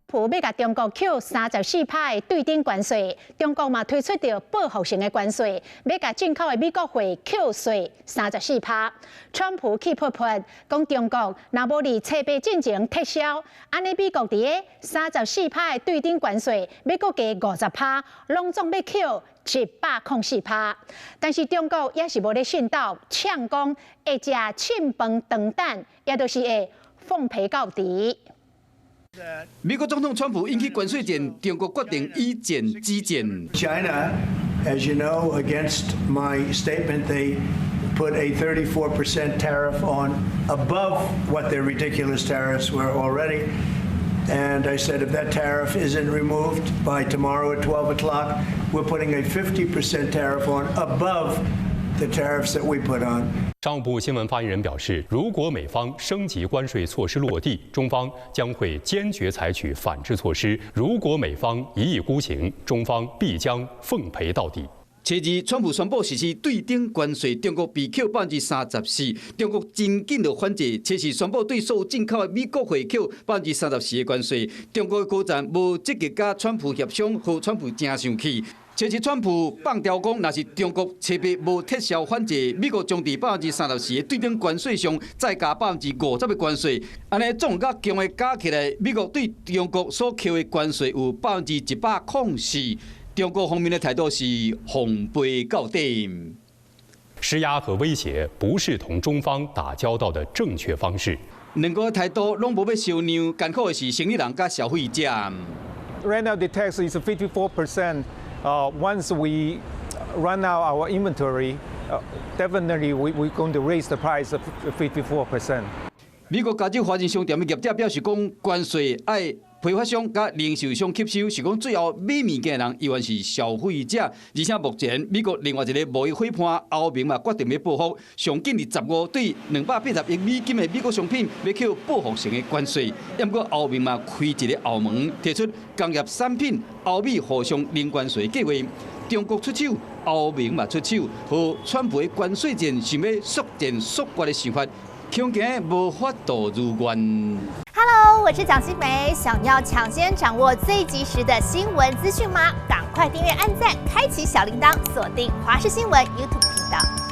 普欲共中國扣34趴的對等關稅，中國嘛推出著報復性的關稅，欲共進口的美國貨扣稅三十四趴。川普氣噗噗，講中國若無佇初八進前撤銷，按呢美國佇个三十四趴的對等關稅，欲閣加50趴，攏總欲扣104趴。但是中國也是無咧遜鬥，嗆講會食凊飯長等，也就是會奉陪到底。美國總統川普引起關稅戰，中國決定以戰止戰。 China, as you know, against my statement, they put a 34% tariff on above what their ridiculous tariffs were already. And I said if that tariff isn't removed by tomorrow at 12 o'clock, we're putting a 50% tariff on above the tariffs that we put on. 商務部新聞發言人表示，如果美方升級關稅措施落地，中方將會堅決採取反制措施；如果美方一意孤行，中方必將奉陪到底。初二，川普宣布實施對等關稅，中國被扣34%，中國真緊就反制，初四宣布對所有進口的美國貨扣34%的關稅。中國高層無積極佮川普協商，予川普誠生氣。初七川普放調講，若是中國初八無撤銷反制，美國將佇34%的對等關稅上再加50%的關稅，按呢總佮強的加起來，美國對中國所扣的關稅有104%。中國方面的態度是奉陪到底。施壓和威脅不是同中方打交道的正確方式。兩國的態度攏無欲相讓，艱苦的是生意人佮消費者。 Right now the tax is 54%. Once we run out our inventory, definitely we're going to raise the price of 54%. 美國加州華人商店的業者表示講，關稅愛批發商佮零售商吸收，是講最後買物件的人猶原是消費者。而且目前美國另外一個貿易夥伴歐盟嘛決定欲報復，上緊佇15對280億美金的美國商品欲扣報復性的關稅。毋過歐盟嘛開一个後門，提出工業產品歐美互相零關稅計畫。中國出手，歐盟嘛出手，予川普的關稅戰想欲速戰速決的想法，恐驚無法度如願。 Hello，我是蔣新梅，想要搶先掌握最及時的新聞資訊嗎？趕快訂閱、按讚、開啟小鈴鐺，鎖定華視新聞 YouTube 頻道。